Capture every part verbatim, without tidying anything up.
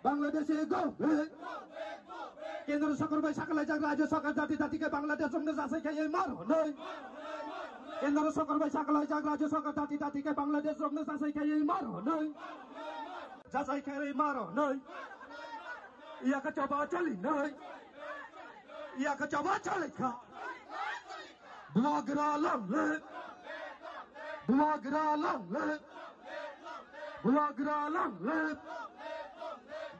Bangladeshi go back. Kendro sorkar bai sakalaijak rajyo sorkar jati jati khe Bangladesh rokno jasai khe ei mar hwnwi. Kendro sorkar bai sakalaijak rajyo sorkar jati jati khe Bangladesh rokno jasai khe ei mar hwnwi. Jasai khe ei mar hwnwi. Iya khe choba choli nai. Iya khe choba choli kha. Bubagra long live! Bubagra long live! Bubagra long live!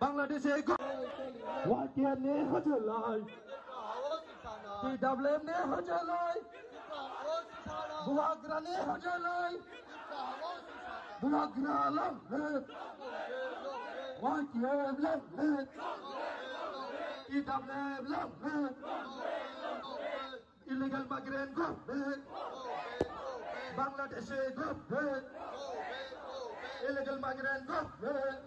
Bangladesh ego. Y T F ni hojolai. T W F ni hojolai. Bubagra ni hojolai. Bubagra long live! Y T F long live! T W F long live! Illegal migrant go back. Bangladeshi go back. Illegal migrant go back.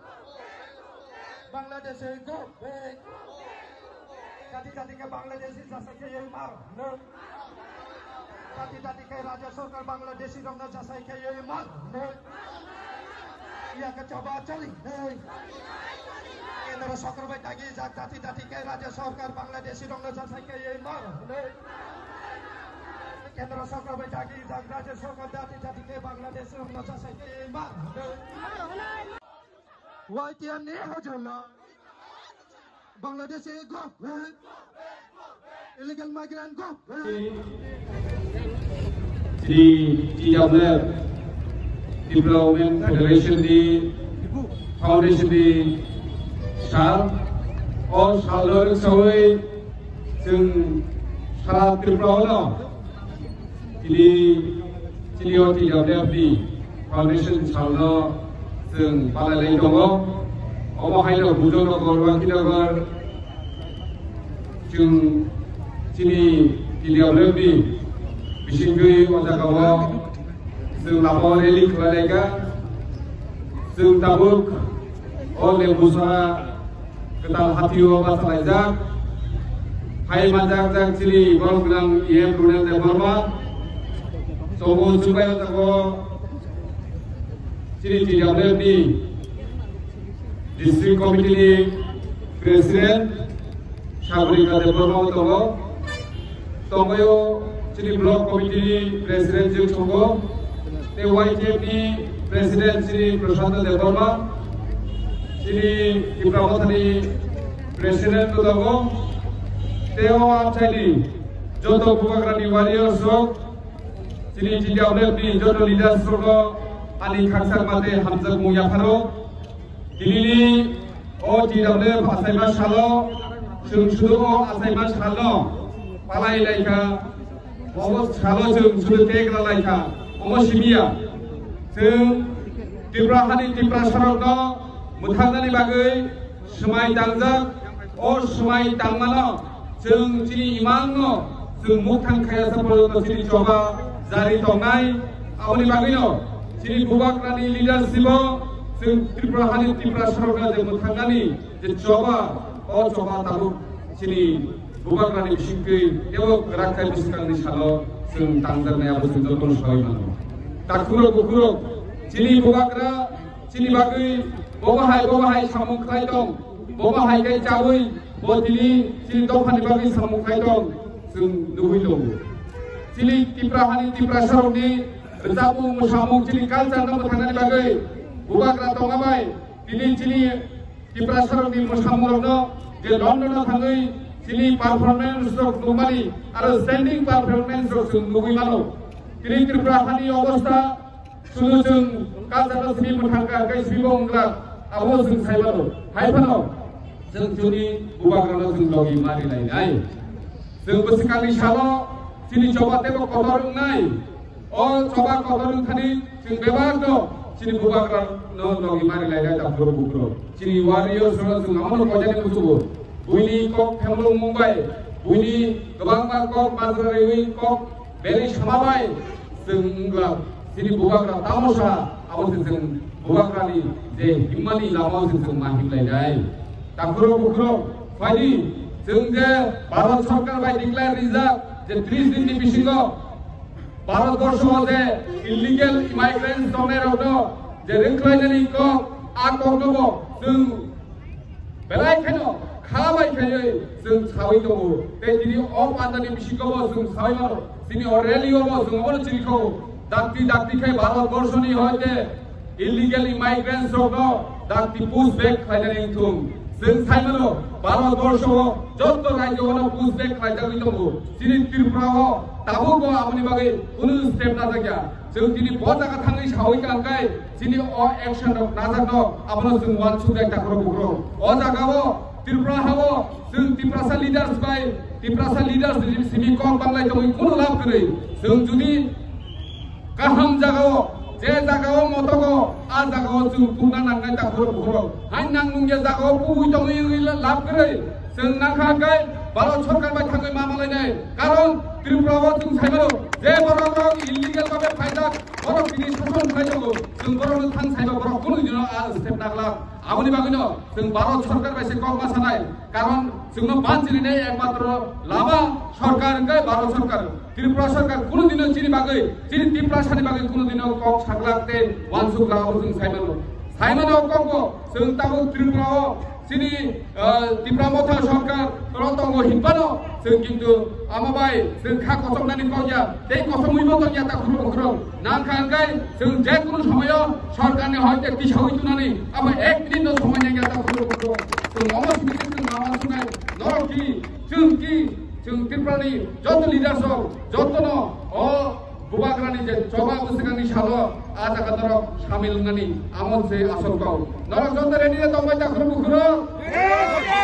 Bangladeshi go back. Jati jati khe Bangladeshi jasai khe ei mar hwnwi. Jati jati khe rajya sorkar Bangladeshi rokno jasai khe ei mar hwnwi. Iya khe choba choli nai. Kendro sorkar bai dagi jak jati jati khe rajya sorkar Bangladeshi rokno jasai khe ei mar hwnwi. Kendro sorkar bai dagi jak rajya sorkar jati jati khe Bangladeshi rokno jasai khe ei mar hwnwi. Y T F ni hojolai. Bangladeshi go back. Illegal migrant go back. Di T W F Tripura Women Federation ni foundation ni sal. O sal no rwksawi chwng sara Tripura o no Chini, chini o T W F ni foundation salno chwng palai lai tongo. Omo haino Bujongnagar, Wankinagar, chwng chini T W F ni bisingtwi o jagao chwng lama o rally khlai lai kha. Chwng tabuk o Lembusara kwtal hatio bachalaijak. Hai manjak jak chini borok gwnang E M Brunel Debbarma. Tongo chwngbai o jago chini T W F ni district committee ni president Sagarika Debbarma tongo. Tongbaio chini block committee ni president jwng tongo. Tei Y T F ni president chini Prashanta Debbarma, chini Tipra Mothani president bo tongo. Tei o amchaini joto Bubagrani warriors rok, chini T W F ni joto leaders rokno ani khakchangma tei hamjakmung yapharo. Dilini o T W F achaima salo, chwng sudu o achaima salno palai lai kha, obo salo chwng sudu kekra lai kha, omo simiya. Chwng Tripura hani Tiprasarokno mwthangnani bagwi swmai tangjak, o swmai tangmano chwng chini imangno chwng mukthang khaya sa porjonto chini choba jari tongnai. Aboni bagwino chini Bubagrani leadership o chwng Tripura hani Tiprasarokno je mwthangnani je choba, o choba tabuk chini Bubagrani bisingtwi teibo kwrak khai bwskangni salo chwng tangjaknai abo chwng jotono sawi mano. Takhurok bukhurok chini Bubagra chini bagwi bobo hai bobo hai samung khlai tong, bobo hai khe chawi bo tini chini dophani bagwi samung khlai tong, chwng nugwi tongo. Chini Tipra hani Tiprasarokni rwchapmung mwsamung chini culture no mwthangnani bagwi Bubagra tongma bai tini chini Tiprasarokni mwsamungrokno je London o thangwi chini performance rok nukmani aro standing performance rok chwng nugwi mano. Tini Tripura hani obostha Chwng chwng culture no simi mwthang kha, hwnkhe simi bo wng kha, abo chwng sai mano. Hai phano chwng chwngni Bubagrano chwng logi mari lainai. Chwng bwswkangni salo chini choba teibo kotor wngnai. O choba kotor wngthani chwng bebak no chini Bubagrano logi mari lainai, takhurok bukhurok. Chini warriors rok chwng abono koijaknai muchungo. Buini kok themlung mung bai, buini kwbangma kok majra rewi kok belai sama bai, chwng wngla chini Bubagra tamo sa, abo se chwng Bubagrani je himmani lama o se chwng ma himlai nai. Takhurok bukhurok phaidi, chwng je Bharat Sarkar bai declare rijak je tris din ni bisingo Bharat Borsho o je illegal immigrants tongnai rok no je rwkhlainani kok, a kok no bo chwng Belai kheno kha bai khaiwi chwng sawi tongo. Tei tini o pandani bisingo bo chwng sawi mano. Chini o rally o bo chwng obono chini kho. Dakti dakti khai Bharat borshoni hoite illegal immigrants rokno dakti push back khlainani wngthung. Chwng sai mano Bharat borsho o jotto rajyo o push back khlaijagwi tongo. Chini Tripura o tabuk bo aboni bagwi kunu step najakya. Chwng tini bo jaga thangwi sawi kangkai chini o action rok najakno abono chwng uansuknai takhurok bukhurok. O jaga o Tripura ha o chwng Tiprasa leaders bai Tiprasa leaders ni simi kok banglai tongwi kunu lab kwrwi. Chwng judi kaham jaga o, je jaga o motogo, a jaga o chwng pungna nangnai takhurok bukhurok. Hain nang nungya jaga o pugwi tongwi wngwi lab kwrwi. Chwng nangkha khe Bharat Sarkar bai thangwi ma malainai. Karon Tripura o chwng saimano je borok rok illegal babe phaijak, borok tini sason khlai tongo. Chwng borok no thang saiba borok kunu dino a step naglak. Aboni bagwino chwng Bharat Sarkar bai se kok ma sanai. Karon chwngno banchirinai ekmatro lama sarkar hwnkhe Bharat Sarkar. Tripura Sarkar kunu dino chini bagwi, chini Tiprasani bagwi kunu dino kok saglak tei uansuk lama chwng saimano. Saimano kokbo chwng tabuk Tripura o chini, ah, Tipra Motha Sarkar toro tongo hinphano chwng kintu ama bai chwng kha kochoknani kokya tei kochomwibo tongya takhurok bukhurok. Nangkha hwnkhe chwng je kunu somoyo sarkarni hoite tisawi tunani abo ek minute no somoi nangya takhurok bukhurok. Chwng omo simi chwng lama sunai norok ki chwng ki chwng Tripurani joto leaders rok jotono o Bubagrani je choba bwswkangni salo a jaga norok samil wngnani amo se asol kok. Norok joto ready na tongbai takhurok bukhurok?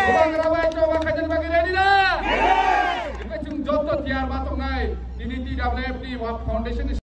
Bubagra bai choba khainani bagwi ready na? Hwnkhe chwng joto tiyar ma tongnai tini T W F ni foundation ni